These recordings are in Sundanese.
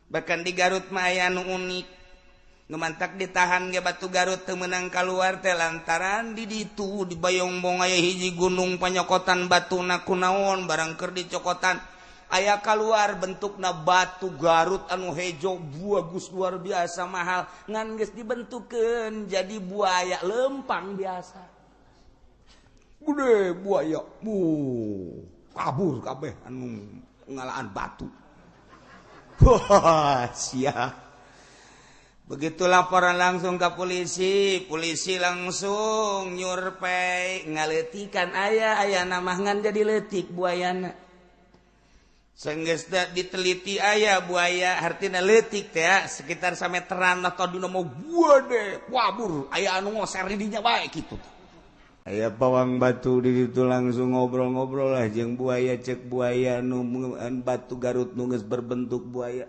Bahkan di Garut mah aya nu unik, nu mantak ditahan ge batu Garut teu meunang kaluar teh lantaran di ditu di Bayongbong aya hiji gunung panyokotan batuna kunaon barang keur dicokotan aya kaluar bentukna batu Garut anu hejo bagus luar biasa mahal ngan geus dibentukeun jadi buaya lempang biasa gede buaya bu kabur kabeh anu ngalaan batu. Wah, siap. Begitu laporan langsung ke polisi, polisi langsung nyurpei ngaleutikan aya aya nama ngan jadi leutik buayana. Senggeus diteliti aya buaya hartina leutik teh sekitar sameteran atau dina mau gede wabur aya anu ngoser di dinya bae kitu. Aya pawang batu di ditu langsung ngobrol-ngobrol lah jeung buaya cek buaya nu batu Garut nu geus berbentuk buaya.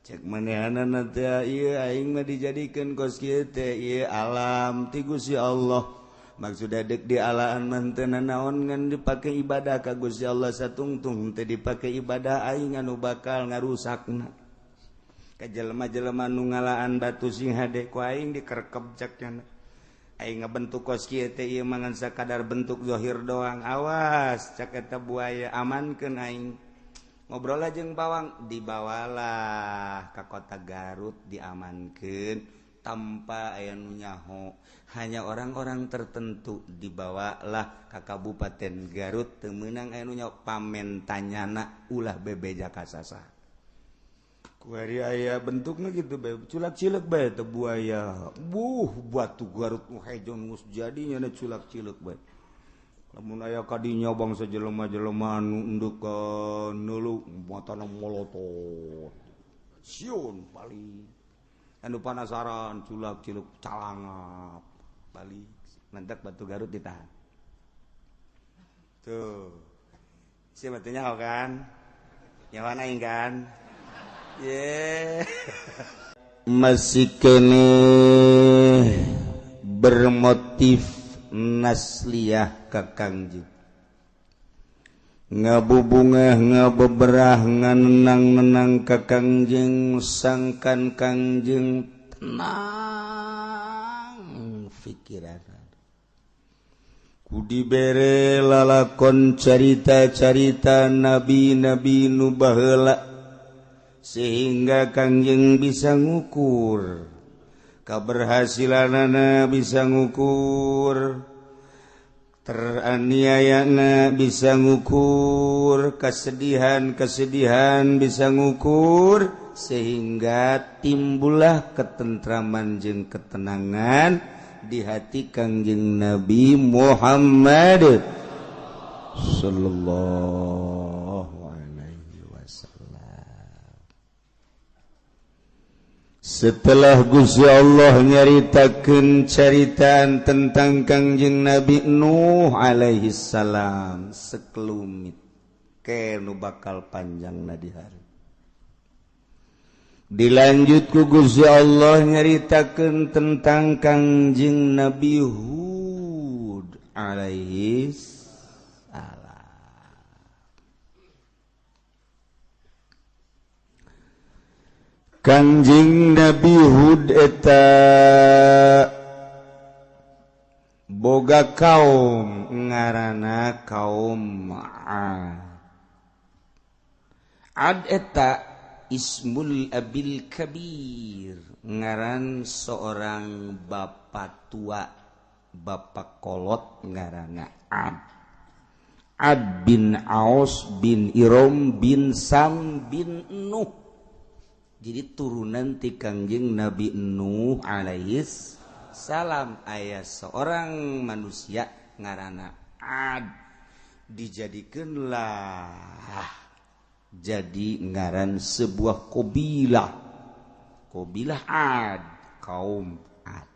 Cek manehanana teh ieu aing mah dijadikeun kos kieu teh ieu alam ti Gusti Allah. Maksudna deuk dialaan mah teu nanaon ngan dipake ibadah ka Gusti Allah satungtung teh dipake ibadah aing anu bakal ngarusakna. Ka jelema-jelema nu ngalaan batu sing hade ku aing dikerkep cek nya. Aing ngabentuk kos kieu teh ieu mah ngan sakadar bentuk zahir doang. Awas cek eta buaya amankeun aing. Ngobrol jeung pawang dibawalah ka kota Garut diamankeun tanpa aya nu nyaho hanya orang-orang tertentu dibawalah ka Kabupaten Garut teu meunang aya nu nyaho pamentanyana ulah bebeja ka sasah kuari aya bentukna kitu bae culak-cileuk bae teh buaya buh batu Garut nu hejo geus jadi nya culak-cileuk bae. Lamun aya kadinya bangsa jelema-jelema anu endek ka neuleuh matana molotot sieun balik anu panasaran culak-ciluk calangap balik mantak batu Garut ditahan tuh sia batunya nyaho kan nyawa aing kan ye masih kene bermotif nasliyah ka Kangjeng ngabubungah ngabeberah nganenang-nenang ka Kangjeng sangkan Kangjeng tenang pikiran ku dibere lalakon carita-carita nabi-nabi nu baheula sehingga Kangjeng bisa ngukur keberhasilanana bisa ngukur teraniayana bisa ngukur kesedihan-kesedihan bisa ngukur sehingga timbullah ketentraman jeung ketenangan di hati Kangjeng Nabi Muhammad sallallahu alaihi wasallam. Setelah Gusti Allah nyaritakeun caritaan tentang Kangjeng Nabi Nuh alaihi salam sekelumit ke nu bakal panjangna di hari. Dilanjut ku Gusti Allah nyaritakeun tentang Kangjeng Nabi Hud alaihi salam. Kangjeng Nabi Hud eta boga kaum ngaranna kaum Ad. Ad eta Ismul Abil Kabir ngaran seorang bapak tua, bapak kolot ngaranna Ad. Ad bin Aus bin Irom bin Sam bin Nuh. Jadi turunan ti Kangjeng Nabi Nuh alaihis salam aya seorang manusia ngaranna Ad dijadikeunlah jadi ngaran sebuah qabilah, qabilah Ad, kaum Ad.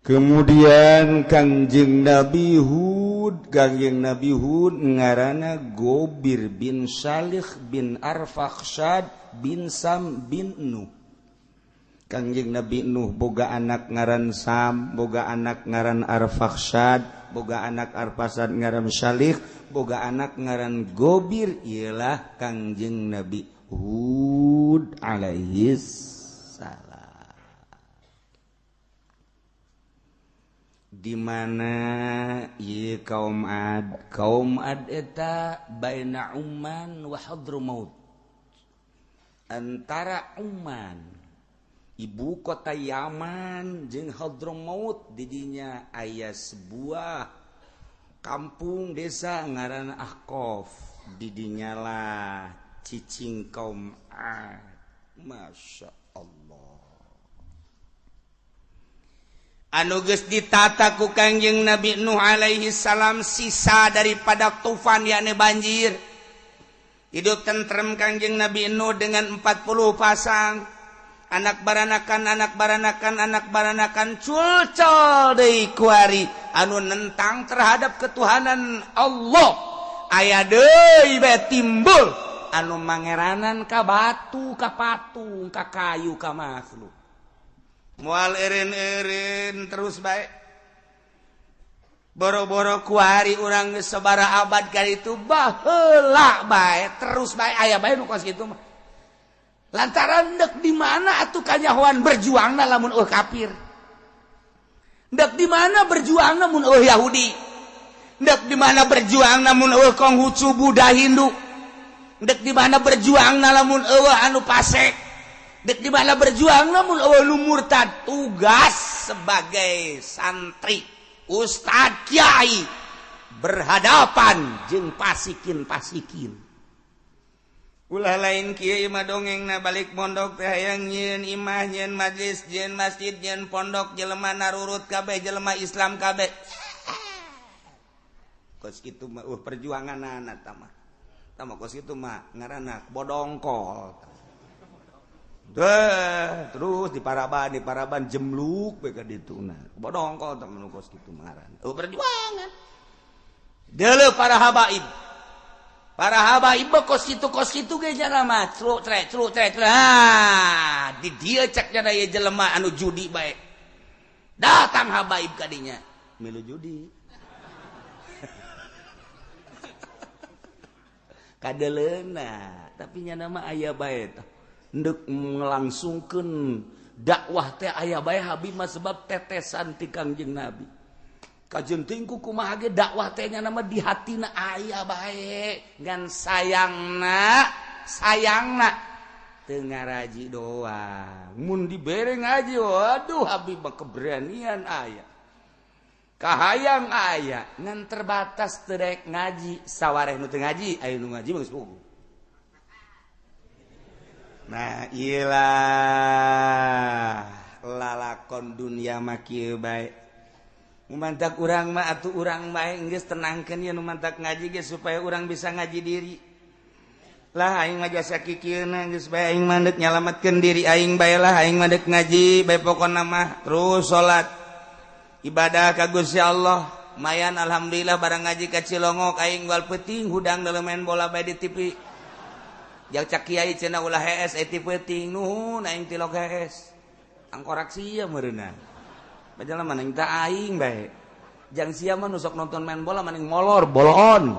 Kemudian Kangjeng Nabi Hud, Kangjeng Nabi Hud ngaranna Gobir bin Salih bin Arfakhshad bin Sam bin Nuh. Kangjeng Nabi Nuh boga anak ngaran Sam, boga anak ngaran Arfakhshad, boga anak Arfakhshad ngaran Shalih, boga anak ngaran Gobir, ialah Kangjeng Nabi Hud alaihi salam. Di mana ieu kaum Ad? Kaum Ad eta baina Umman wa Hadramaut. Antara Umman, ibu kota Yaman, jeung Hadramaut, didinya aya sebuah kampung desa ngaran Ahqaf. Didinya lah cicing kaum Ad. Masya Allah. Anu geus ditata ku Kangjeng Nabi Nuh alaihi salam sisa daripada tufan yakni banjir. Hidup tentrem Kangjeng Nabi Nuh dengan 40 pasang anak baranakan, anak baranakan, anak baranakan, culcol deui kuari anu nentang terhadap ketuhanan Allah. Aya deui bae timbul anu mangeranan ka batu, ka patung, ka kayu, ka makhluk. Moal eureun-eureun terus bae. Boro-boro kuari urang geus sabaraha abad ka ditu baheula bae terus bae aya bae nu kos kitu mah. Lantaran dek di mana atuh kanyahoan berjuangna lamun eueuh kafir. Dek di mana berjuangna mun eueuh Yahudi. Dek di mana berjuangna mun eueuh Konghucu, Buddha, Hindu. Dek di mana berjuangna lamun eueuh anu fasik. Dek di mana berjuang lamun eueuh nu murtad. Tugas sebagai santri, ustad, kiai berhadapan jeung pasikin-pasikin. Ulah lain kieu imah dongengna balik pondok teh hayang nyieun imah, nyieun majlis, nyieun masjid, nyieun pondok, jelema narurut kabeh, jelema Islam kabeh. Kos kitu mah perjuanganana tah mah. Tah mah kos kitu mah ngaranna bodongkol. Deh, terus di paraban jemluk we ka dituna. Bodongkol tah mah kos kitu mah ngaranna. Perjuangan. Deuleu para habaib. Para habaib kos kitu ge nya mah cru tre cru tre. Ah, di dieu cek nya ieu jelema anu judi bae. Datang habaib ka dinya, milu judi. Kadeleuna, tapi nya mah aya bae tah. Ndek ngelangsungkeun dakwah teh aya bae habib mah sebab tetesan ti Kangjeng Nabi. Kajenting ku kumaha ge dakwah teh nya nama di hatina aya bae ngan sayangna sayangna teu ngaraji doang mun dibere ngaji waduh habib mah keberanian aya kahayang aya ngan terbatas teu rek ngaji sawareh nu teu ngaji aya nu ngaji mah geus puguh. Nah ieu lah lalakon dunia mah kieu bae. Mantak urang mah atuh urang bae geus tenangkeun ye nu mantak ngaji ge supaya urang bisa ngaji diri. Lah aing mah jasa kikieuna geus bae aing mah deuk nyalametkeun diri aing bae lah aing mah deuk ngaji bae pokona mah terus salat ibadah ka Gusti Allah. Mayan alhamdulillah barang ngaji ka Cilongok aing wal peuting hudang dalam main bola bae di TV. Jang cak kiai cenah ulah hees eta peuting nuhun aing tilok hees. Angkorak sia meureunna. Bajalah maneng tak aing bae. Jang sia mah nu sok nonton main bola maneng molor boloon.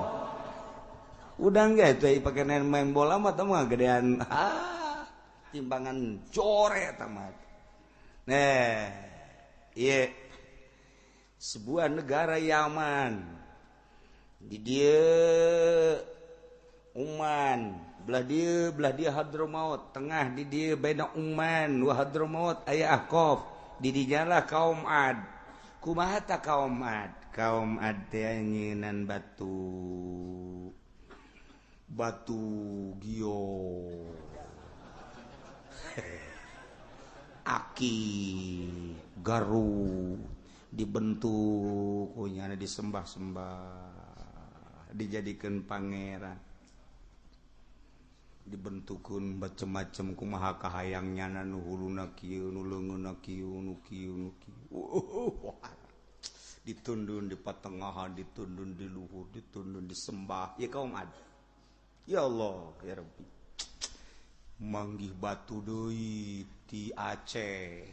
Udah enggak itu pakai main bola mah teh mah gedean. Ah, timbangan core eta mah. Nah, ieu sebuah negara Yaman. Di dieu Uman, belah dieu Hadramaut, tengah di dieu baina Uman wa Hadramaut aya Ahqaf. Didinya kaum Ad. Kumaha ta kaum Ad? Kaum Ad teh nyieunnan batu batu gio aki garu dibentuk kunyana disembah-sembah dijadikeun pangeran dibentukun macem-macem kumaha kahayang nyana nu huluna kieu nu leungeunna kieu nu kieu nu kieu ditundun di patengahan ditundun di luhur ditundun disembah ya kaum Ad. Ya Allah ya Rabbi. Manggih batu deui ti Aceh.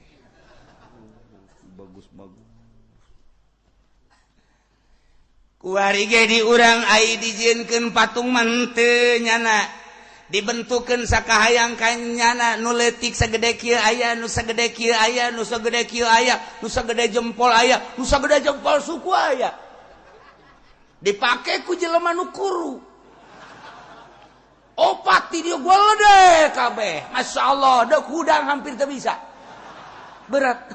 Bagus-bagus. Kuari ge di urang ai dijieunkeun patung mah henteu nyana. Dibentukeun sakahayang ka nyana nu leutik sagede kieu aya, nu sagede kieu aya, nu sagede kieu aya, nu sagede jempol aya, nu sagede jempol suku aya. Dipake ku jelema nu kuru. Opat di dieu gede kabeh. Masya Allah, deuk hudang hampir teu bisa. Berat.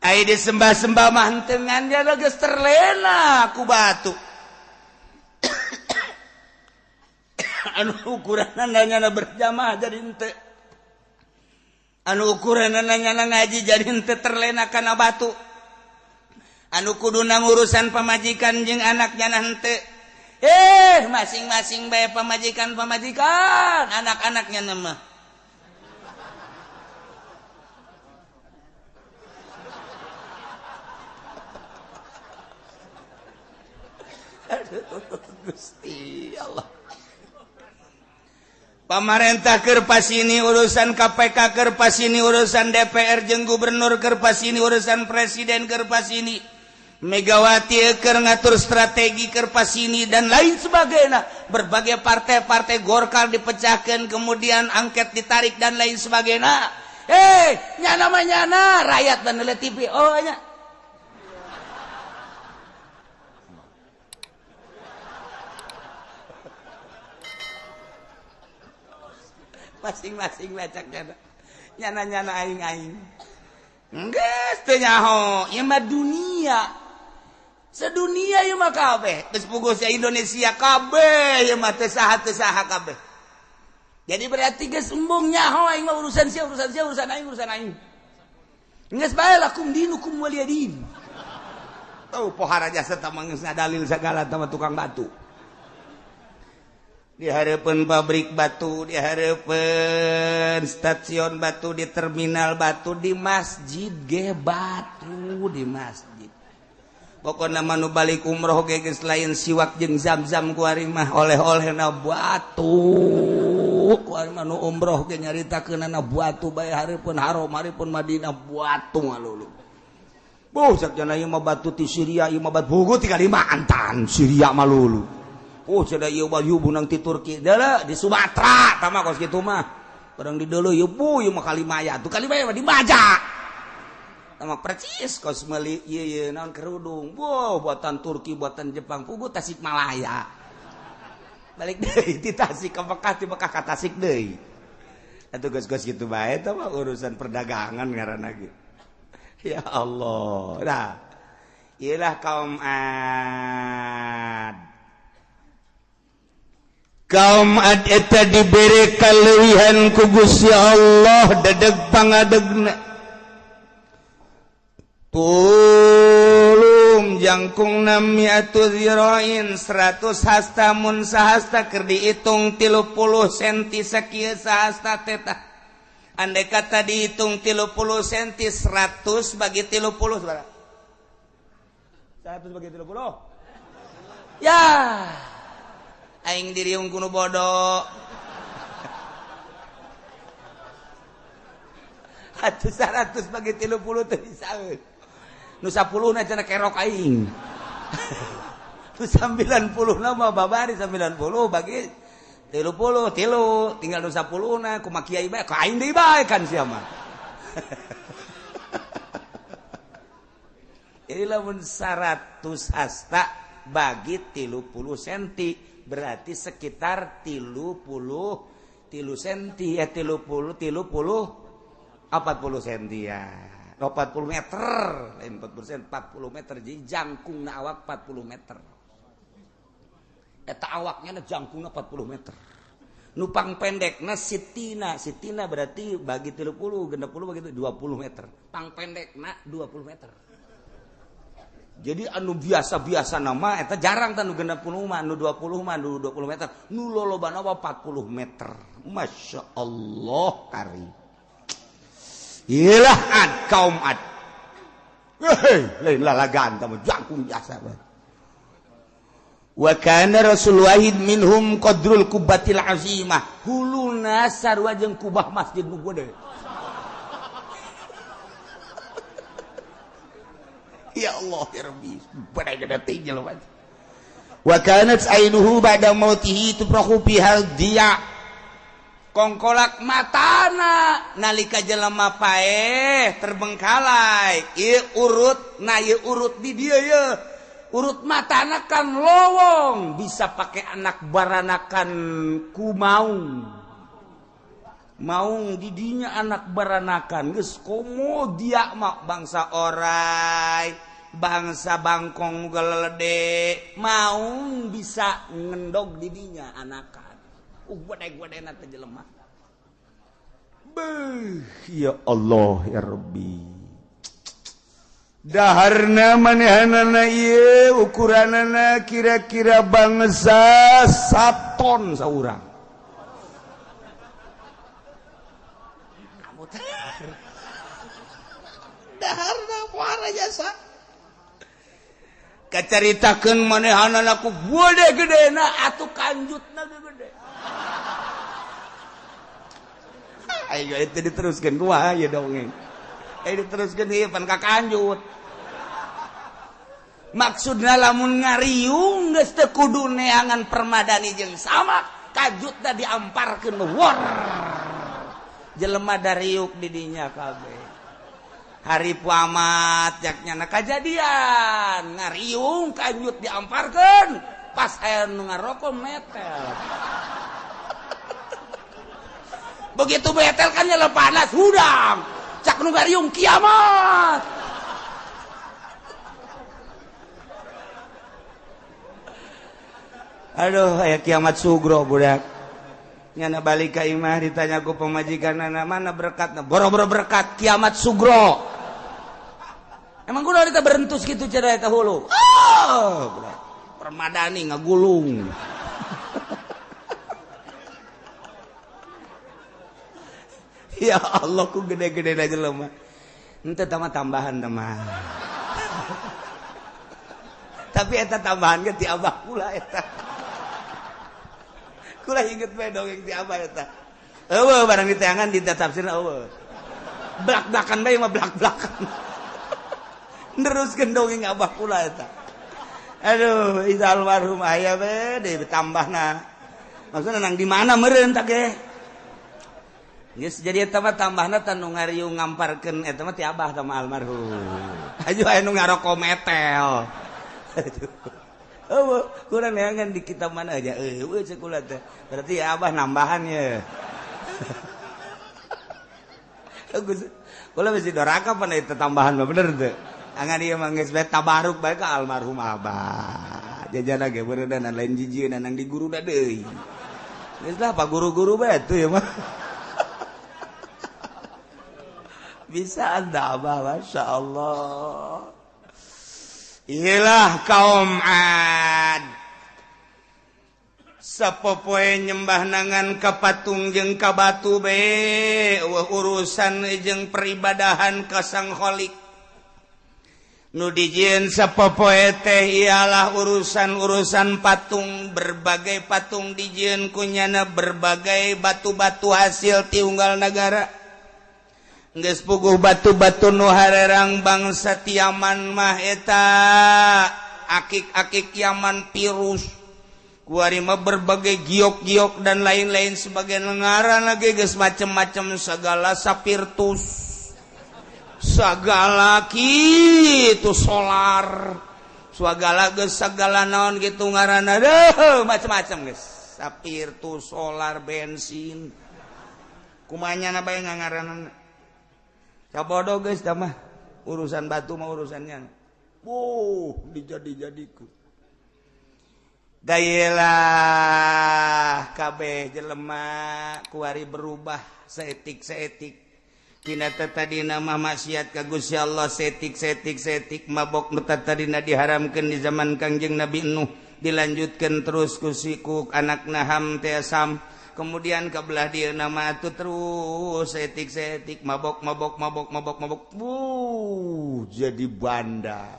Ai disembah-sembah mah henteu ngan geus terlena ku batu. Anu ukuranna nyana berjamaah jadi henteu. Anu ukuranna nyana ngaji jadi henteu terlena kana batu. Anu kuduna ngurusan pamajikan jeung anak nyana henteu. Masing-masing bae pamajikan-pamajikan, anak-anaknya mah. Aduh, Gusti Allah. Pamarentah keur pasini urusan KPK keur pasini urusan DPR jeung gubernur keur pasini urusan presiden keur pasini Megawati keur ngatur strategi keur pasini dan lain sebagainya. Berbagai partai-partai Golkar dipecahkan kemudian angket ditarik dan lain sebagainya. Nyana mah nyana rakyat dan TV. Oh nya. Masing-masing lecak nyana nyana-nyana aing-aing. Geus teu nyaho, ieu mah dunia. Sedunia ieu mah kabeh. Geus puguh sia Indonesia kabeh ieu mah teu saha-teu saha kabeh. Jadi berarti geus embung nyaho aing mah urusan sia, urusan sia, urusan aing, urusan aing. Geus bae lakum dinukum waliyadin. Tuh pohara jasa tah mah geus ngadalil sagala tah mah tukang batu. Di hareupeun pabrik batu, di hareupeun stasiun batu, di terminal batu, di masjid ge batu, di masjid. Pokona mah nu balik umroh ge geus lain siwak jeung zam-zam kuari mah oleh-olehna batu. Kuari mah nu umroh ge nyaritakeunana batu bae hareupeun Haram, hareupeun Madinah batu ngalulu. Boh sakjana ieu mah batu ti Syria, ieu mah batu bugu ti Kalimantan, Syria mah lulu. Oh sudah ieu mah bunang ti Turki deuleu di Sumatera tah mah kos kitu mah. Barang di deuleu ieu bu ieu mah Kalimaya. Tuh Kalimaya mah dibaja. Tah mah percis kos meuli ieu ieu naon kerudung. Boh buatan Turki, buatan Jepang, puguh Tasikmalaya. Balik deui ti Tasik ka Mekah, ti Mekah ka Tasik deui. Atuh geus-geus kitu bae tah mah urusan perdagangan ngaranna ge. Ya Allah. Nah, ieulah kaum Ad. Kaum Ad eta dibere kaleuwihan ku Gusti Allah dedeg pangadegna. Tulum jangkungna mi'atu zira'in 100 hasta mun sahasta keur diitung 30 senti sakieu sahasta teh tah. Andai kata dihitung 30 senti 100 bagi 30 sabaraha? 100 bagi 30. Ya. Aing diriung kuno bodoh. Atuh 100 bagi 30 teu bisa. Nu 10 na cenah kerok aing. Nu 90 na mah babari 90 bagi 30 tilu tinggal nu 10 na kumaha kiai bae ka aing deui bae kan sia mah. Jadi lamun 100 hasta bagi 30 senti berarti sekitar 30 senti ya 30 40 senti ya 40 meter lain 40 sen 40 meter jadi jangkungna awak 40 meter eta awaknya jangkungna 40 meter nupang pendekna sitina sitina berarti bagi 30 60 bagi 20 meter pang pendekna 20 meter. Jadi anu biasa-biasa nama eta jarang tah nu 60 mah nu 20 mah nu 20 meter nu lolobana 40 meter. Masya Allah kari. Iyalah ad kaum ad. Hei, lain lalagan tah jangkung biasa bae. Wa kana rasul wahid minhum qadrul kubatil azimah huluna sarua jeung kubah masjid nu gede. Ya Allah ya Rabbi, gede teh jelema. Wa kanat ainuhu ba'da mautihi tuprahu biha diya. Kongkolak matana nalika jelema paeh terbengkalai ieu urut na ieu urut di dieu ye. Urut matana kan lowong bisa pakai anak baranakan ku maung. Maung didinya anak baranakan geus komo dia mah bangsa orai, bangsa bangkong galede, maung bisa ngendog didinya anakan. Gede-gedena teh jelema. Beuh, ya Allah ya Rabbi. Daharna manehanana ieu ukuranana kira-kira bangsa saton saurang. Kamu teh daharna puara jasa. Kacaritakeun manehanana ku gede-gedena atuh kanjutna gede. Ayo itu diteruskeun kumaha ieu dongeng. Ayo diteruskeun ieu pan ka kanjut. Maksudna lamun ngariung geus teu kudu neangan permadani jeung samak kajutna diamparkeun wor jelema dariuk di dinya kabeh hari puamat jaknya kajadian ngariung kanjut diamparkeun pas aya nu ngaroko metel begitu metel kan nyala panas hudang cak nu ngariung kiamat. Aduh, aya kiamat sugro budak. Nyana balik ka imah ditanya ku pamajikanna mana berkatna? Boro-boro berkat kiamat sugro. Emang kudu kita berentus kitu cenah eta hulu. Oh, budak. Permadani ngagulung. Ya Allah ku gede-gede jelema. Henteu tah tambahan tah mah. Tapi eta tambahan ge ti abah kula eta. Kula inget bae dongeng ti abah eta. Eueuh barang diteangan ditafsirna eueuh. Blak-blakan bae mah blak-blakan. Neruskeun dongeng abah kula eta. Aduh, iza almarhum aya bae ditambahna. Maksudna nang di mana meureun tah ge? Geus jadi eta mah tambahna tah nu ngariung ngamparkeun eta mah ti abah tah mah almarhum. Ayo aya nu ngaroko metel. Oh, kurang neangan di kitab mana aja. Eueuh cek kula teh. Berarti ya abah nambahan ya. Bagus. Kula bisi doraka pan eta tambahan mah bener teu. Angan ieu mah geus bae tabaruk bae ka almarhum abah. Jajana ge beureunan lain jijieun nang di guru da deui. Geus lah pak guru-guru bae atuh ieu mah. Bisa anda abah masya Allah. Iyalah kaum Ad sapopoe nyembah nangan ka patung jeung ka batu be eueuh urusan jeung peribadahan ka Sang Khalik nu dijieun sapopoe teh ialah urusan-urusan patung, berbagai patung dijieun kunyana berbagai batu-batu hasil ti unggal nagara. Geus puguh batu-batu nu harerang bangsa ti Yaman mah eta akik-akik Yaman pirus kuari mah berbagai giok-giok dan lain-lain sebagai ngaran lagi geus macem-macem segala sapirtus segala kitu solar segala geus segala naon kitu ngaranna deuh macem-macem geus sapirtus solar bensin kumanya na bae ngaranna sabodo geus tah mah urusan batu mah urusannya. Wuh, dijadi-jadiku. Dayelah kabeh jelema kuari berubah seetik-seetik. Tina tadina mah maksiat ka Gusti Allah seetik-seetik-seetik mabok nu tadina diharamkeun di zaman Kangjeng Nabi Nuh dilanjutkeun terus ku siku anakna Ham teh Sam. Kemudian ke belah dia nama itu terus setik-setik mabok mabok mabok mabok mabok, jadi banda.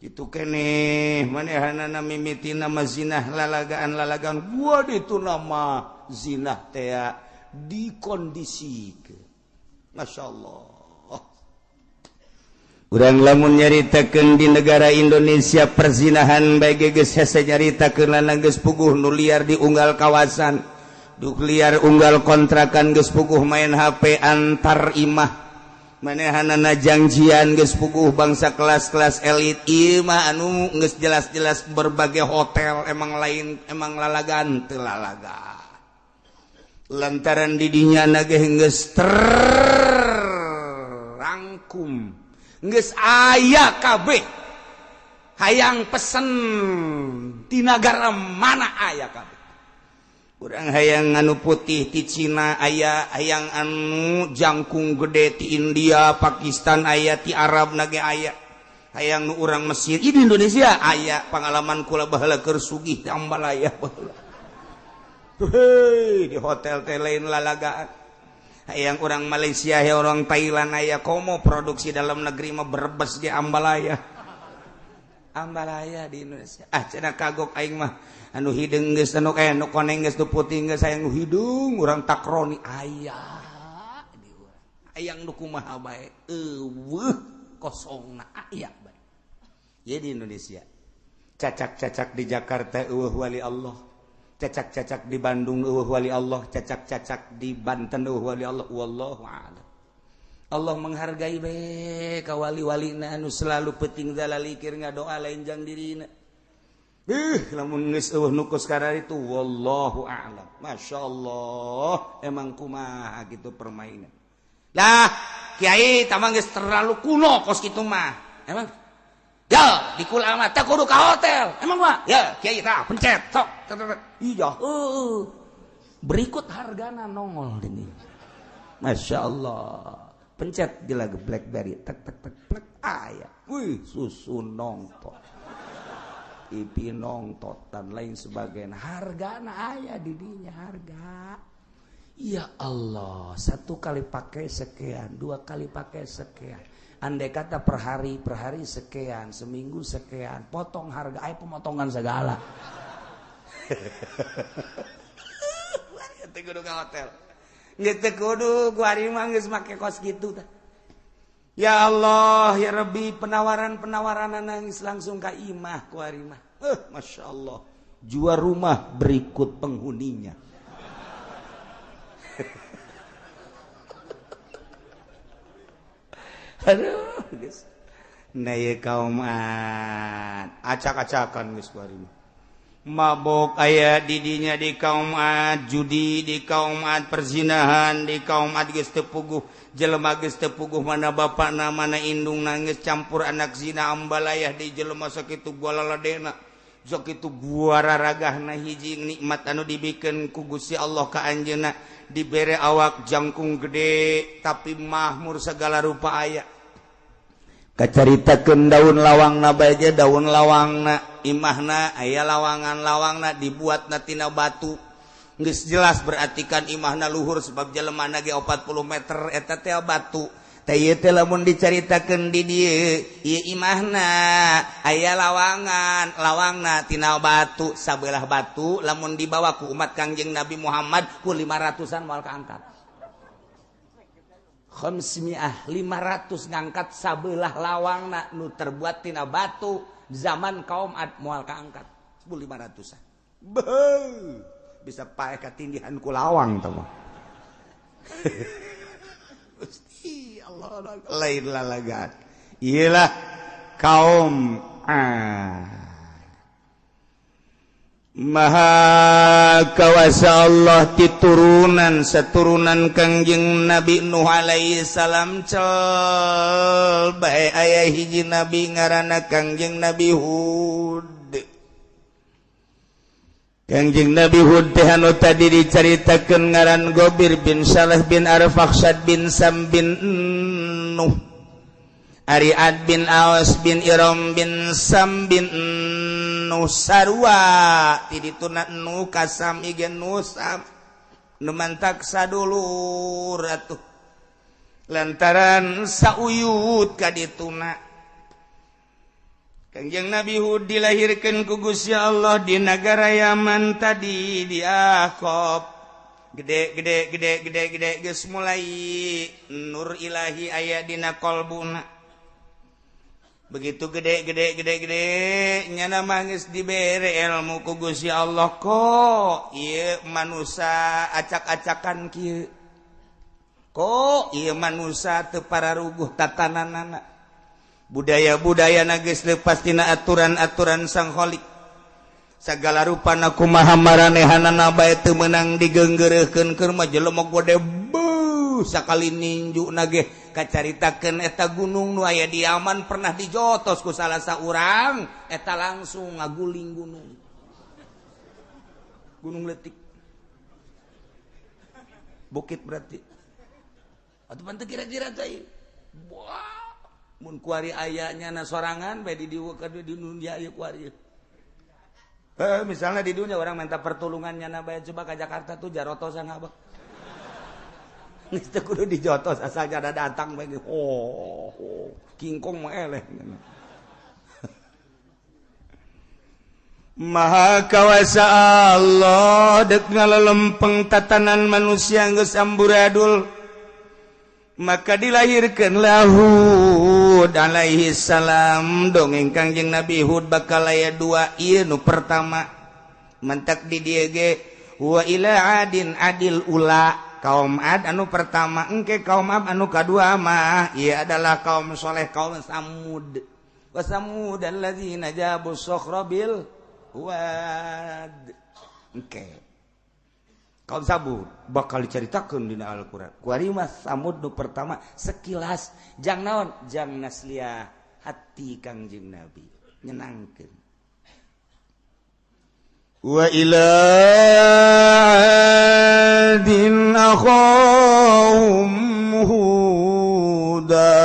Itu keneh manehanana mimitina mah zinah lalagaan-lalagaan gua ditu nama zinah teh dikondisikeun. Masyaallah. Urang lamun nyaritakeun di negara Indonesia perzinahan bae geus hese nyaritakeun lana geus puguh nu liar di unggal kawasan, duk liar unggal kontrakan geus puguh main HP antar imah. Manehanana jangjian geus puguh bangsa kelas-kelas elit ieu mah anu geus jelas-jelas berbagai hotel emang lain emang lalagan teu lalaga. Lantaran didinya na ge geus terangkum geus aya kabeh hayang pesen ti nagara mana aya kabeh. Urang hayang anu putih ti Cina aya, hayang anu jangkung gede ti India, Pakistan aya, ti Arab na ge aya. Hayang nu urang Mesir di Indonesia aya. Pengalaman kula baheula keur sugih di Ambalaya baheula. Heuh, di hotel teh lain lalagaan. Hayang orang Malaysia, hayang orang Thailand aya, komo produksi dalam negeri mah Brebes ge Ambalaya. Ambalaya di Indonesia. Ah cenah kagok aing mah anu hideung geus anu nu koneng geus nu putih geus hayang nu hideung urang takroni aya di urang. Hayang nu kumaha bae eueuh kosongna aya bae. Ye di Indonesia. Cacak-cacak di Jakarta eueuh wali Allah. Cacak-cacak di Bandung eueuh wali Allah, cacak-cacak di Banten eueuh wali Allah, wallahu a'lam. Allah menghargai bae ka wali-walina anu selalu penting zalalikir ngadoa lain jang dirina. Lamun geus eueuh nu kos itu wallahu a'lam. Masyaallah, emang kumaha gitu permainan. Lah, kiai tamang geus terlalu kuno kos kitu mah. Emang ya, di kula mah teh kudu ka hotel. Emang mah? Ya, kiai tah pencet sok. Iya, heueuh. Berikut hargana nongol ini. Masya Allah. Pencet di lagu BlackBerry tek tek tek plek aya. Wih, susu nongtot. TV nongtot dan lain sebagainya. Hargana aya di dinya harga. Ya Allah, satu kali pakai sekian, dua kali pakai sekian. Andai kata per hari sekian, seminggu sekian, potong harga, ayo pemotongan segala. Teu kudu ka hotel. Geus teu kudu ku ari mah geus make kos kitu tah. Ya Allah, ya Rabbi, penawaran-penawaran nangis langsung ka imah ku ari mah. Masya Allah. Jual rumah berikut penghuninya. Aduh, geus. Nah, ye kaum acak-acakan geus ku ari mah. Mabok aya didinya di kaum Ad, judi di kaum Ad, perzinahan di kaum Ad geus teu puguh, jelema geus teu puguh mana bapakna mana indung nangis campur anak zina ambalayah di jelema sakitu gua laladena sakitu gua raragahna hiji nikmat anu dibikeun ku Gusti Allah ka anjeunna dibere awak jangkung gede tapi mahmur segala rupa aya. Kacaritakeun daun lawangna bae ge daun lawangna imahna aya lawangan lawangna dibuatna tina batu geus jelas berarti kan imahna luhur sebab jelemana ge 40 meter eta teh batu teh ieu teh lamun dicaritakeun di dieu ieu imahna aya lawangan lawangna tina batu sabelah batu lamun dibawa ku umat Kangjeng Nabi Muhammad ku 500-an moal kaangkat. 500 ngangkat sabelah lawangna nu terbuat tina batu zaman kaum Ad moal kaangkat 1500-an. Beuh, bisa paeh katindihan ku lawang tah mah. Gusti Allah lain lalagan. Iyalah kaum Ad. Maha kawasa Allah titurunan seturunan Kangjeng Nabi Nuh alaihi salam cel bae aya hiji nabi ngaranna Kangjeng Nabi Hud. Kangjeng Nabi Hud teh anu tadi dicaritakeun ngaran Gobir bin Saleh bin Arfakhshad bin Sam bin Nuh Ari Ad bin Awas bin Iram bin Sam bin Nuh sarua ti dituna nu kasam igen nu sam nu mantak sadulur atuh lantaran sauyut ka dituna Kangjeng Nabi Hud dilahirkeun ku Gusti Allah di nagara Yaman tadi di Ahqaf. Gede gede gede gede gede geus mulai nur ilahi aya dina qalbuna. Begitu gede gede gede gede nyana mah geus dibere ilmu ku Gusti Allah kok ieu manusa acak-acakan kieu. Kok ieu manusa teu pararuguh tatananana. Budaya-budaya geus lepas tina aturan-aturan sang Khalik. Sagala rupana kumaha maranehanana bae teu meunang digeunggeureuhkeun keur mah jelema gede beuh sakali ninju nage kacaritakeun eta gunung nu aya di Yaman pernah dijotos ku salah saurang eta langsung ngaguling gunung. Gunung leutik. Bukit berarti. Atuh pan teu kira-kira teh. Wah. Mun kuari ayanya na sorangan bae di dieu ka di dunia ieu kuari. Misalnya di dunia orang minta pertolongannya na bae coba ke Jakarta tuh jarotosan abah. Geus teu kudu dijotos asal jada datang bae. Oh, oh kingkong mah eleh. Maha kawasa Allah deuk ngalelempeng tatanan manusia geus amburadul. Maka dilahirkan Hud alaihi salam dongeng Kangjeng Nabi Hud bakal aya dua ieu nu pertama mentak di dieu ge wa ila adin adil ula kaum Ad anu pertama engke kaum Ab anu kadua mah ieu adalah kaum soleh kaum Samud wa samud alladzina jabu sakhra bil wad engke kaum Samud bakal diceritakeun dina Al-Qur'an. Kuari mah Samud nu pertama sekilas jang naon jang naslia hati Kangjeng Nabi nyenangkeun. Wa ila adin akhahum huda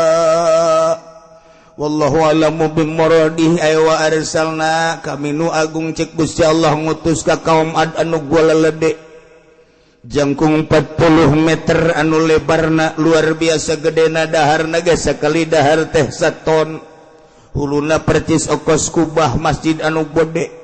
wallahu alamu bimuradih ay wa arsalna kami nu agung cek Gusti Allah ngutus ka kaum Ad anu gua lelede jangkung 40 meter anu lebarna luar biasa gedena daharna ge sakali dahar teh saton huluna percis okos kubah masjid anu gede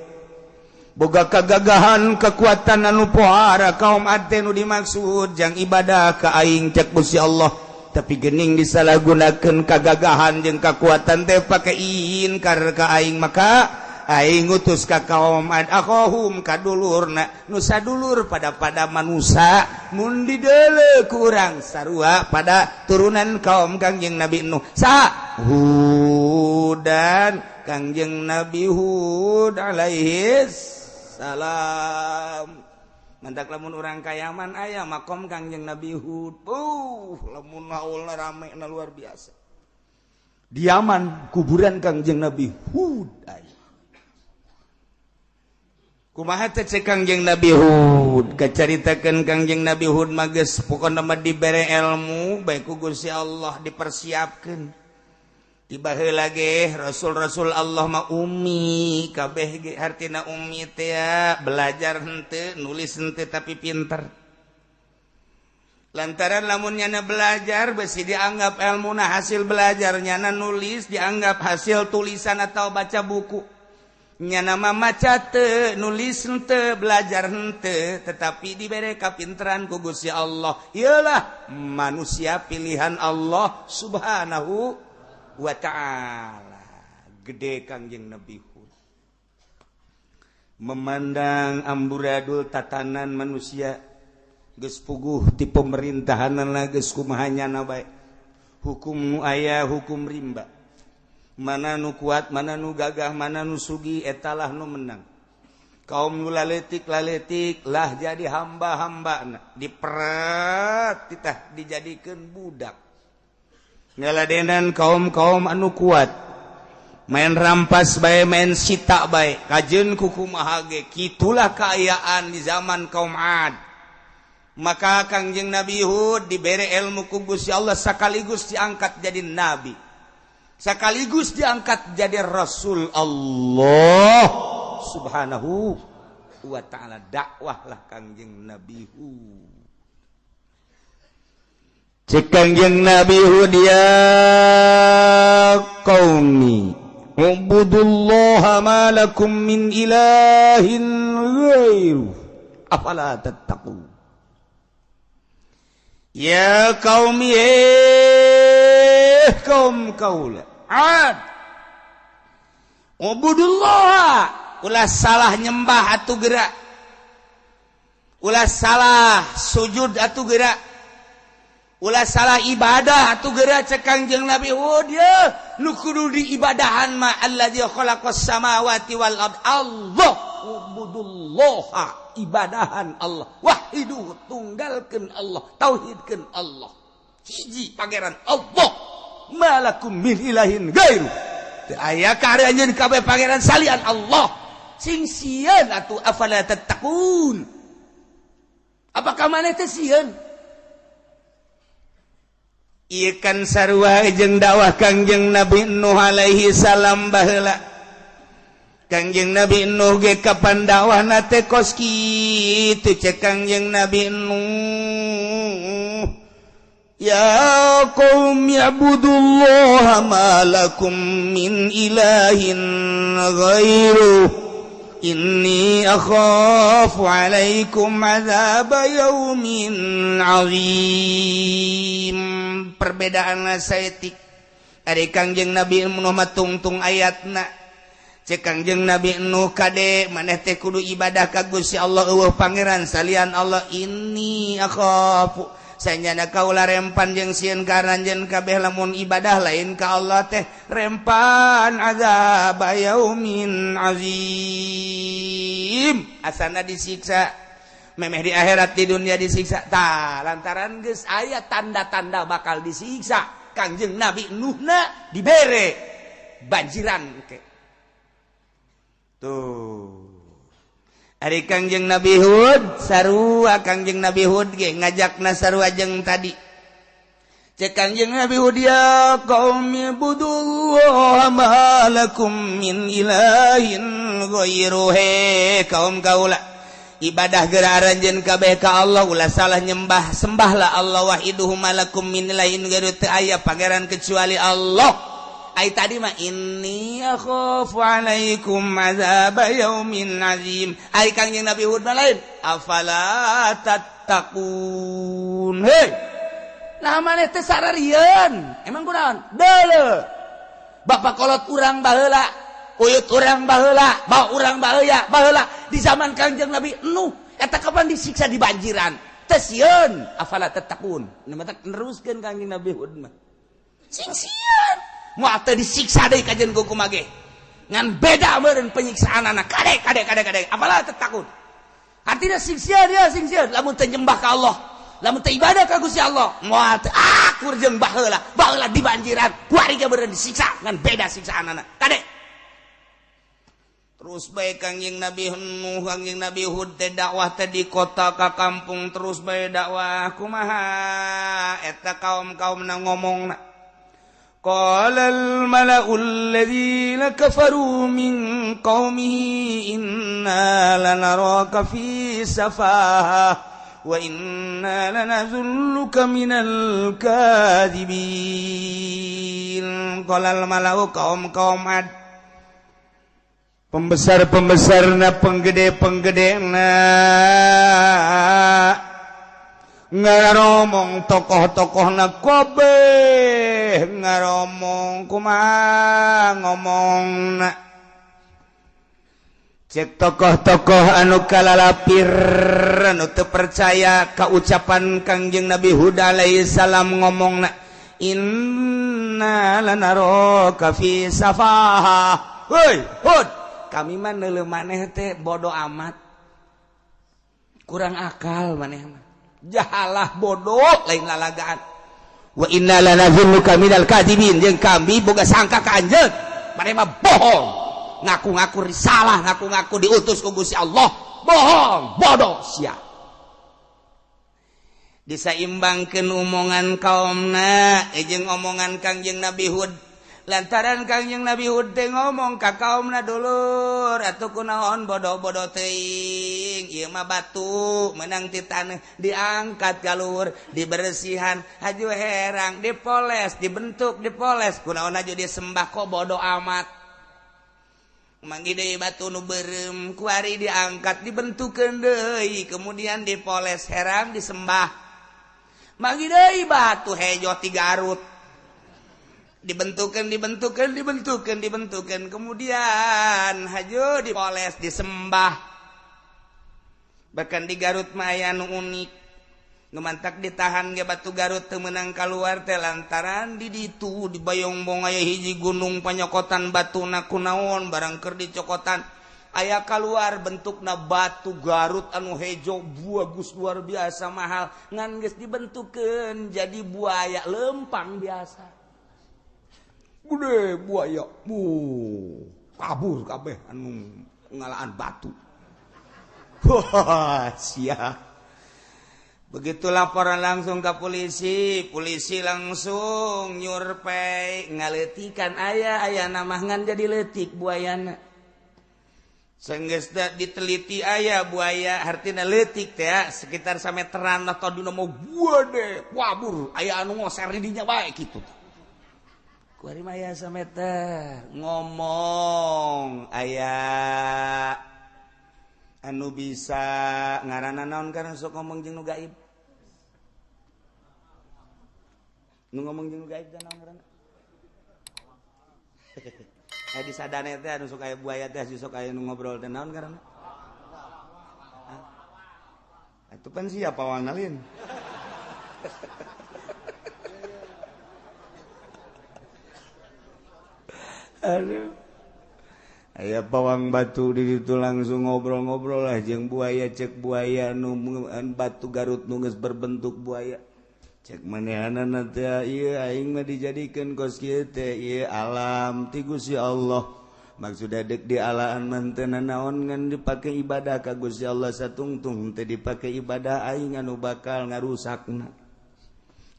boga kagagahan kekuatan anu pohara kaum Ad teh nu dimaksud jang ibadah ka aing cek Gusti Allah tapi gening disalahgunakeun kagagahan jeung kakuatan teh pake inkar ka aing maka aing ngutus ka kaum Ad akhahum kadulurna nu sadulur pada manusa mun dideuleu ku urang sarua pada turunan kaum Kangjeng Nabi Nuh saha Hudan Kangjeng Nabi Hud alaihi salam mantak lamun urang ka Yaman aya makom Kangjeng Nabi Hud lamun haulna rame na luar biasa di Yaman kuburan Kangjeng Nabi Hud aya. Kumaha teh cek Kangjeng Nabi Hud kacaritakeun Kangjeng Nabi Hud mah geus pokona mah dibere ilmu bae ku Gusti Allah dipersiapkeun tiba heula ge rasul-rasul Allah mah ummi kabeh ge hartina ummi teh belajar henteu nulis henteu tapi pinter lantaran lamun nyana belajar besi dianggap ilmuna hasil belajar nyana nulis dianggap hasil tulisan atau baca buku nyana mah maca teu nulis henteu belajar henteu tetapi dibere kapinteran ku Gusti Allah ieulah manusia pilihan Allah Subhanahu wa ta'ala. Gede Kangjeng Nabi Hud memandang amburadul tatanan manusia geus puguh ti pemerintahanna geus kumaha nyana bae hukum nu aya hukum rimba mana nu kuat mana nu gagah mana nu sugih etalah nu menang kaum nu laletik-laletik lah jadi hamba-hamba diperet titah dijadikeun budak ngaladenan kaum-kaum anu kuat main rampas bae main sita bae kajeun ku kumaha ge kitulah kaayaan di zaman kaum Ad maka Kangjeng Nabi Hud dibere ilmu ku Gusti Allah sekaligus diangkat jadi nabi sekaligus diangkat jadi Rasul Allah Subhanahu wa ta'ala. Dakwahlah Kangjeng Nabi Hud. Cek Kangjeng Nabi Hud ya qaumi Ubudullaha ma lakum min ilahin ghairu afala tattaqun. Ya qaumi, kaum kaula Ad, ubudullah, ulah salah nyembah atuh gerak, ulah salah sujud atuh gerak, ulah salah ibadah atuh gerak. Cek Kangjeng Nabi Hud, ya nu kudu diibadahan mah allazi khalaqas samawati wal ard, Allah. Ubudullah, ibadahan Allah, wahidu, tunggalkeun Allah, tauhidkeun Allah, hiji pangeran Allah, malakum min ilahin ghairu, teu aya ka anjeun kabeh pangeran salian Allah. Sing sieun atuh, afala tattaqun, apakah maneh teh sieun? Ieu kan sarua jeung dakwah Kangjeng Nabi Nuh alaihi salam baheula. Kangjeng Nabi Nuh ge kapan dakwahna teh kos kitu. Cek Kangjeng Nabi Nuh, ya qaum i'budullaha ma lakum min ilahin ghairuh inni akhafu alaikum adzab yaumin azim. Perbedaan saeutik ari Kangjeng Nabi Nuh mah tungtung ayatna. Cek Kangjeng Nabi Nuh, kade maneh teh kudu ibadah ka Gusti Allah, eueuh pangeran salian Allah. Inni akhafu, sanyana kaula rempan jeung sieun ka anjeun kabeh lamun ibadah lain ka Allah teh rempan azab yaumin azim, asana disiksa memeh di akhirat, di dunia disiksa. Tah lantaran geus aya tanda-tanda bakal disiksa, Kangjeng Nabi Nuhna dibere banjiran ke. Tuh ari Kangjeng Nabi Hud sarua, Kangjeng Nabi Hud ge ngajakna sarua jeung tadi. Cek Kangjeng Nabi Hud, ya qaumi budullaha ma lakum min ilahin ghairuhu, kaum kaula ibadah geura aranjeun kabeh ka Allah, ulah salah nyembah, sembahlah Allah, wahiduhu malakum min ilahin ghairu, teu aya pangeran kecuali Allah. Ai tadi mah inni akhafu alaikum azab yaumin azim. Ai Kangjeng Nabi Hud mah lain, afala tattaqun. Hei, nah maneh teh sararieun, emang kunaon? Deuleu bapak kolot urang baheula, uyut urang baheula, bawa urang baheula, baheula di zaman Kangjeng Nabi Nuh eta kapan disiksa di banjiran teh sieun, afala tattaqun. Nu matak neruskeun Kangjeng Nabi Hud mah sing sieun moal teu disiksa deui kajeun ku kumaha ge, ngan beda meureun penyiksaan anak. Kade kade kade kade, afala tattaqun, artinya sing sieun ya, sing sieun lamun teu nyembah ka Allah, lamun teu ibadah ka Gusti Allah, moal teu akur jeung baheula, baheula di banjiran kuari ge meureun disiksa, ngan beda siksaan anak. Kade terus bae Kangjeng Nabi Nuh, Kangjeng Nabi Hud teh dakwah teh di kota ka kampung, terus bae dakwah kumaha eta kaum-kaumna ngomongna. Qala al-mala'u alladhina kafaru min qaumihi inna lanaraka fi safahah wa inna lanazunnuka minal kadhibin. Qala al-mala'u, kaum-kaum Ad, pembesar-pembesarna, penggede-penggedena ngaromong, tokoh-tokohna kabeh ngaromong, kumaha ngomongna? Cek tokoh-tokoh anu kalalapir, anu teu percaya ka ucapan Kangjeng Nabi Hud alaihi salam, ngomongna, inna lanaraka fi safaha. Hoi Hud, kami mah neuleuh maneh teh bodoh amat, kurang akal maneh mah, jahalah, bodoh, lain lalagaan. Wa inna lanazunnuka minal kadibin, jeung kami boga sangka ka anjeun maneh mah bohong, ngaku-ngaku risalah, ngaku-ngaku diutus ku Gusti Allah, bohong, bodoh sia. Disaimbangkeun omongan kaumna jeung omongan Kangjeng Nabi Hud, lantaran Kangjeng Nabi Hud teh ngomong ka kaumna, dulur atuh kunaon bodoh-bodoh teuing, ieu mah batu menang ti taneuh diangkat ka luhur, dibersihan haju herang, dipoles, dibentuk, dipoles, kunaon aju disembah, kok bodoh amat. Manggih deui batu nu beureum kuari diangkat dibentukeun deui kemudian dipoles herang disembah. Manggih deui batu hejo ti Garut dibentukeun dibentukeun dibentukeun dibentukeun kemudian hajo dipoles disembah. Bahkan di Garut mah aya nu unik nu mantak ditahan ge batu Garut teu meunang kaluar teh lantaran di ditu di Bayongbong aya hiji gunung panyokotan batuna kunaon barang keur dicokotan aya kaluar bentukna batu Garut anu hejo bagus luar biasa mahal ngan geus dibentukeun jadi buaya lempang biasa gede buaya bu kabur kabeh anu ngalaan batu. Wah sia. Begitu laporan langsung ke polisi, polisi langsung nyurpei ngaleutikan aya aya namah ngan jadi leutik buayana. Sanggeus diteliti aya buaya hartina leutik teh sekitar sameteran atau dina mau gede wabur aya anu ngoser di dinya bae kitu. Kuari mah aya sameter ngomong aya anu bisa ngaranna naon karena sok ngomong jeung nu gaib. Nu ngomong jeung nu gaib teh naon ngaranna? Eh di sadane teh anu sok aya buaya teh sok aya nu ngobrol teh naon ngaranna? Atuh pan siapa wanalin? Aduh. Aya pawang batu di ditu langsung ngobrol-ngobrol lah jeung buaya cek buaya nu batu Garut nu geus berbentuk buaya. Cek manehanana teh ieu aing mah dijadikeun kos kieu teh ieu alam ti Gusti Allah. Maksudna deuk di alaan mah teu nanaon ngan dipake ibadah ka Gusti Allah satungtung teu dipake ibadah aing anu bakal ngarusakna.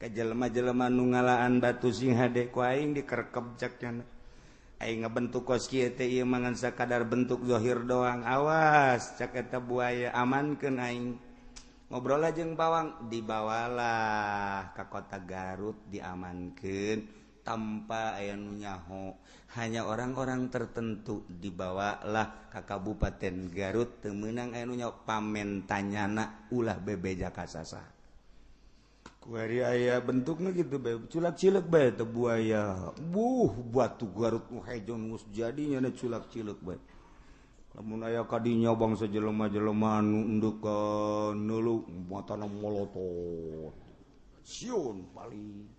Ka jelema-jelema nu ngalaan batu sing hade ku aing dikerkep cek nya. Aing ngabentuk kos kieu teh ieu mah ngan sakadar bentuk zahir doang awas cak eta buaya amankeun aing ngobrol jeung pawang dibawalah ka kota Garut diamankeun tanpa aya nu nyaho hanya orang-orang tertentu dibawalah ka Kabupaten Garut teu meunang aya nu nyaho pamentanyana ulah bebeja ka sasah. Kuari aya bentukna gitu bae culak-cilek bae teh buaya. Buh batu Garut nu hejo geus jadinya na culak-cilek bae. Lamun aya kadinya bangsa jelema-jelema anu endukeun neuleuh matana molotot. Sieun balik.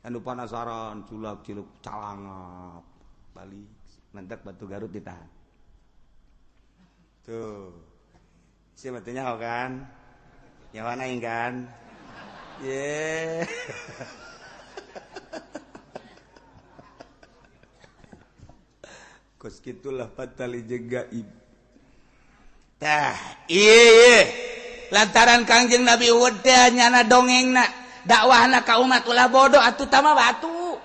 Anu panasaran culak-cilek calangap balik. Mantak batu Garut ditahan. Tuh. Si batunya kan? Nyawana aing kan? Yeah. Kos kitulah patali jeung gaib. Tah, ieu lantaran Kangjeng Nabi Hud teh nyana dongengna, dakwahna ka umat ulah bodoh atuh tama batu.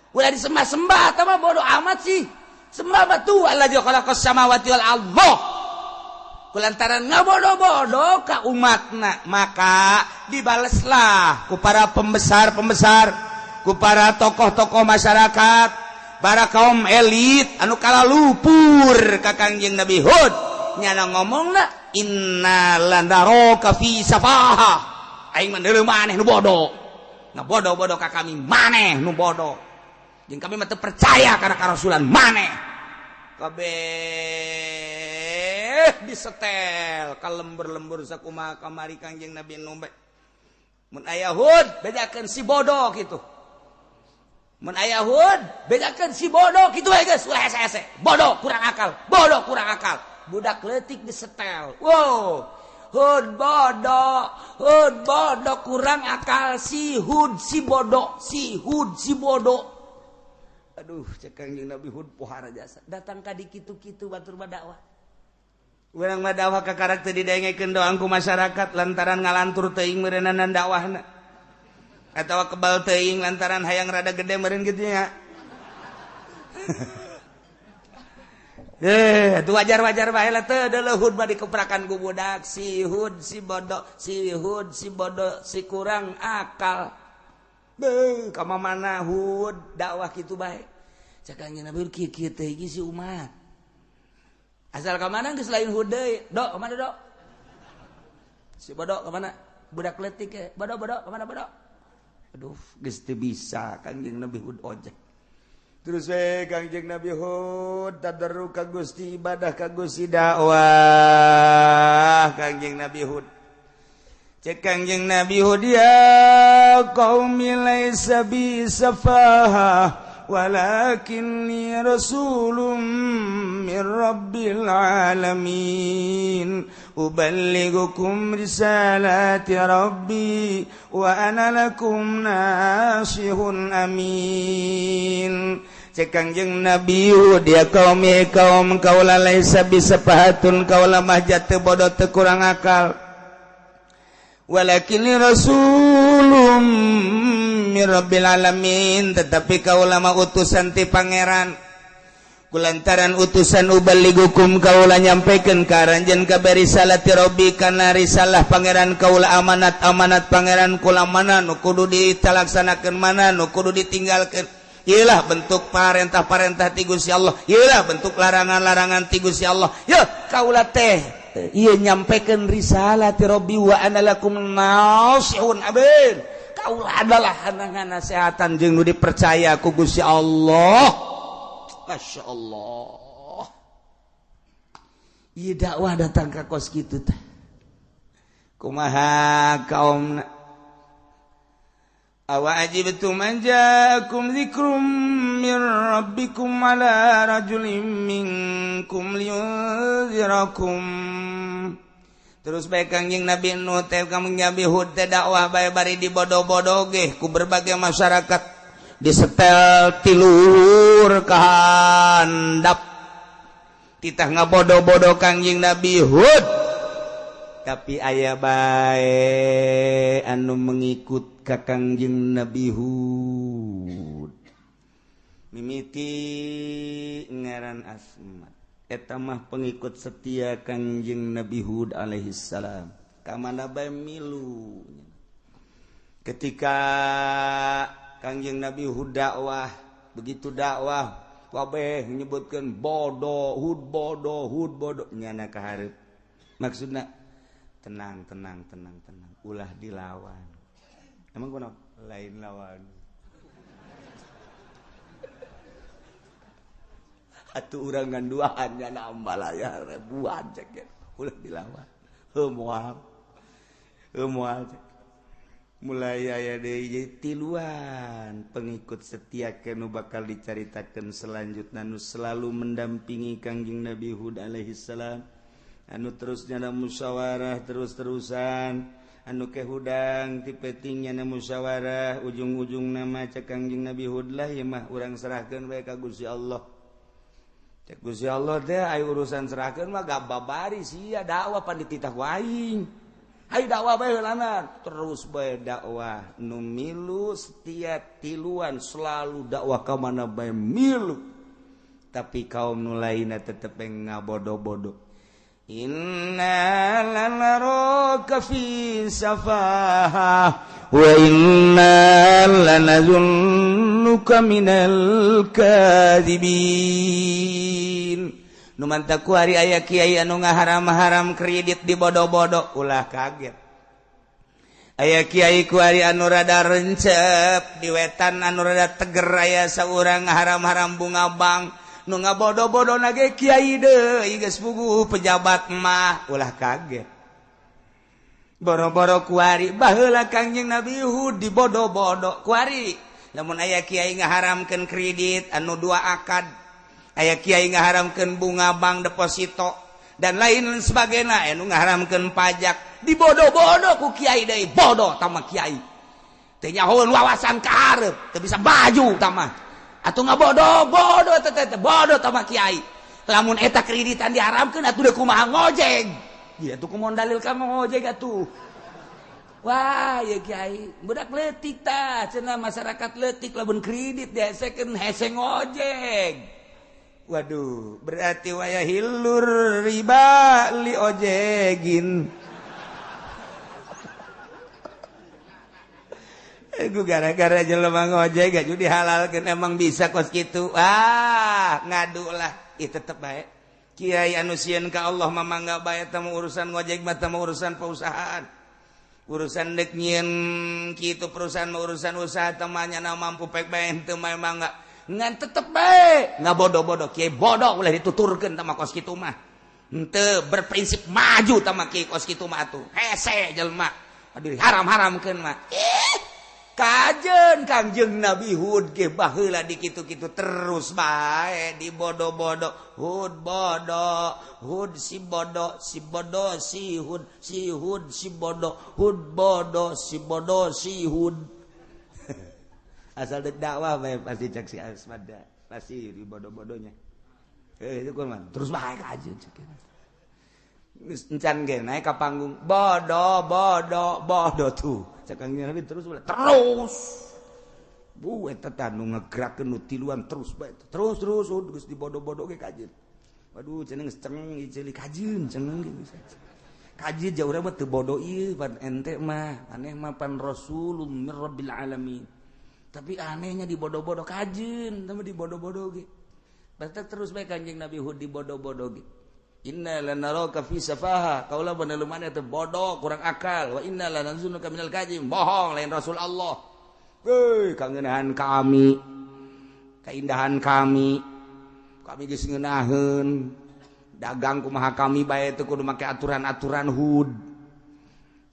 Ulah disembah-sembah tama bodoh amat sih. Sembah batu Allah khalaqas samawati wal ardh. Kulantaran ngabodoh-bodoh ka umatna maka dibaleslah ku para pembesar-pembesar, ku para tokoh-tokoh masyarakat, para kaum elit anu kala lupur ka Kangjeng Nabi Hud. Nyana ngomongna inna landaraka fi safaha. Aing mah deuleu maneh nu bodoh. Ngabodoh-bodoh ka kami maneh nu bodoh. Jeung kami mah teu percaya kana karasulan maneh. Kabeh disetel ka lembur-lembur sakumaha kamari Kangjeng Nabi nu bae. Mun aya Hud bejakeun si bodoh kitu. Mun aya Hud bejakeun si bodoh kitu we geus ulah hese-hese. Bodoh kurang akal, bodoh kurang akal. Budak leutik disetel. Wow. Hud bodoh kurang akal si Hud si bodoh, si Hud si bodoh. Aduh, cek Kangjeng Nabi Hud pohara jasa. Datang ka di kitu-kitu batur mah dakwah. Urang mah dakwah ka karak teu didengekeun doang ku masyarakat lantaran ngalantur teuing meureunana dakwahna. Atawa kebal teuing lantaran hayang rada gede meureun kitu nya. Itu wajar-wajar bae lah teu deuleuh Hud mah dikeprakan ku budak si Hud si bodoh, si Hud si bodoh, si kurang akal. Beuh, ka mana Hud dakwah kitu bae. Cek Kangjeng Nabi kieu-kieu teh si umat. Asal ka mana geus lain Hud deui. Dok, kemana dok? Si bodoh kemana? Budak leutik ya. Bodoh, bodoh, kemana bodoh? Aduh, geus teu bisa Kangjeng Nabi Hud ojek. Terus we Kangjeng Nabi Hud tadarru ka Gusti, ibadah ka Gusti, dakwah Kangjeng Nabi Hud. Cek Kangjeng Nabi Hud, ya qaumi laisa bi safaha walakinni rasulun min rabbil alamin uballighukum risalati rabbi wa ana lakum nasihun amin. Cek Kangjeng Nabi Hud, ya qaumi kaum kaula laisa bisafahatun kaula mah jatuh bodoh teu kurang akal, walakinni rasulun min rabbil alamin, tetapi kaula mah utusan ti pangeran. Kulantaran utusan ubaligukum kaula nyampaikan ka aranjeun ka risalati rabbi kana risalah pangeran kaula, amanat-amanat pangeran kula mana nu kudu ditalaksanakeun, mana nu kudu ditinggalkeun. Iyalah bentuk parentah-parentah ti Gusti Allah, iyalah bentuk larangan-larangan ti Gusti Allah. Ya kaula teh ieu nyampaikan risalah ti rabbi wa ana lakum nasihun amin. Kaula adalah hanangan nasehatan jeung nu dipercaya ku Gusti Allah. Masya Allah. Ieu dakwah datang ka kos kitu teh. Kumaha kaumna? Awa ajibtum an ja'akum dzikrum min rabbikum ala rajulin minkum liyunzirakum. Terus bae Kangjeng Nabi Nuh teh Kangjeng Nabi Hud teh dakwah bae bari dibodoh-bodoh ge ku berbagai masyarakat, disetel tiluhur ka handap, titah ngabodoh-bodoh Kangjeng Nabi Hud. Tapi aya bae anu mengikut ka Kangjeng Nabi Hud mimiti ngaran Asmat, eta mah pengikut setia Kangjeng Nabi Hud alaihi salam. Ka mana bae milu. Ketika Kangjeng Nabi Hud dakwah, begitu dakwah kabeh menyebutkan bodoh Hud, bodoh Hud, bodoh, nyana ka hareup. Maksudna tenang, tenang, tenang, tenang, ulah dilawan. Emang kunaon? Lain lawan. Atuh urang ngan duaan nyana ambalaya ribuan cek ulah dilawan. Heuh moal. Heuh moal cek. Mulai aya deui tiluan pengikut setia kanu bakal dicaritakeun selanjutna nu selalu mendampingi Kangjeng Nabi Hud alaihi salam, anu terus nyana musyawarah terus-terusan, anu kehudang ti peting nyana musyawarah, ujung-ujung nama cek Kangjeng Nabi Hud lah ieu mah urang serahkeun bae ka Gusti Allah. Cek Gusti Allah teh aya urusan serahkeun mah gababari sia dakwah pan dititah ku aing. Ayo dakwah bae heulana, terus bae dakwah nu milu setia tiluan selalu dakwah ka mana bae milu. Tapi kaum nu lainna tetep ngabodoh-bodoh. Inna lanaraka fi safaha wa inna lanazunnuka minal kadhibin. Nu mantak ku hari aya kiai anu ngaharam-haram kredit di bodoh-bodoh, ulah kaget. Aya kiai ku hari anu rada rencep di wetan anu rada teger aya saurang ngaharam-haram bunga bank, nu ngabodoh-bodoh nage kiai deui geus puguh pejabat mah, ulah kaget. Boro-boro kuari baheula Kangjeng Nabi Hud dibodoh-bodoh kuari. Lamun aya kiai ngaharamkeun kredit anu dua akad, aya kiai ngaharamkeun bunga bank deposito dan lain sebagainya, anu ngaharamkeun pajak dibodoh-bodoh ku kiai deui, bodoh tama kiai teh nyahoeun wawasan ka hareup teu bisa baju tama atuh ngabodoh-bodoh teh teh bodoh tama kiai. Lamun eta kreditan diharamkeun atuh deui kumaha ngojek ieu atuh kumaha dalil ka ngojek atuh. Wah ya kiai budak leutik tah cenah masyarakat leutik lamun kredit diesekeun hese ngojek. Waduh, berarti waya hilur riba li ojegin. Gue gara-gara jelema ngojek gak jadi dihalalkeun, emang bisa kos kitu. Ah, ngadu lah. Ih tetep bae. Kiai anu sieun ka Allah mah mangga bae teh urusan ngojek mah teh urusan perusahaan. Urusan dek nyieun kitu perusahaan mah urusan usaha teh mah nya mampu pek bae henteu mah mangga. Ngan tetep bae ngabodoh-bodoh kiai bodoh ulah dituturkeun teh mah kos kitu mah. Henteu berprinsip maju teh mah kiai kos kitu mah atuh. Hese jelema. Aduh haram-haramkeun mah. Kajen Kangjeng Nabi Hud ge baheula di kitu-kitu terus bae di bodoh-bodoh. Hud bodoh, Hud si bodoh, si bodoh si Hud, si Hud si bodoh, Hud bodoh, si bodoh si Hud. Asal dek dakwah bae pasti cek si Asmada, pasti di bodoh-bodohnya. Itu kumaha? Terus bae kajen cek. Encan ge naik ke panggung bodoh bodoh bodoh tuh cek Kangjeng Nabi terus terus bu eta tah nu ngegerakeun nu tiluan terus bae terus terus geus dibodoh-bodoh ge kajeun waduh cenah geus ceng ceuli kajeun ceng geus kajeun jauh urang mah teu bodoh ieu pan ente mah aneh mah pan rasulun mir rabbil alamin tapi anehnya dibodoh-bodoh kajeun tah dibodoh-bodoh ge berarti terus bae Kanjeng Nabi Hud dibodoh-bodoh ge. Inna lanaraka fi safaha kaula bener mana teh bodoh kurang akal wa inna lanazunnuka minal kadzib bohong lain Rasul Allah. Heuy kangenahan kami kaindahan kami kami geus ngeunaheun dagang kumaha kami bae teu kudu make aturan-aturan Hud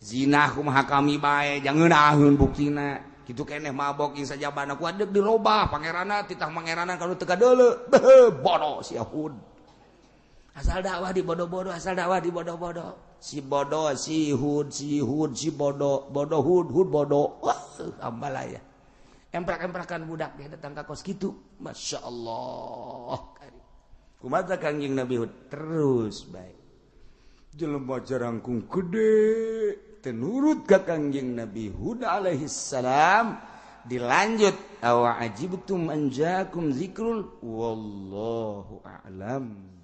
zina kumaha kami bae jangan ngeunaheun buktina kitu keneh mabok jeung sajabana ku adeg dirobah pangeranna titah pangeranna kalau teu kadeuleu bodoh si Hud. Asal dakwah di bodoh-bodoh, asal dakwah di bodoh-bodoh. Si bodoh, si Hud, si Hud, si bodoh, bodoh Hud, Hud bodoh. Wah, ambalaya. Emprak-emprakan budak dia datang ke kos kitu. Masya Allah. Kumaha Kangjeng Nabi Hud terus baik. Jelema jarangkung gede tenurut ka Kangjeng Nabi Hud alaihi salam dilanjut awa ajibtum an jaakum zikrul wallahu a'lam.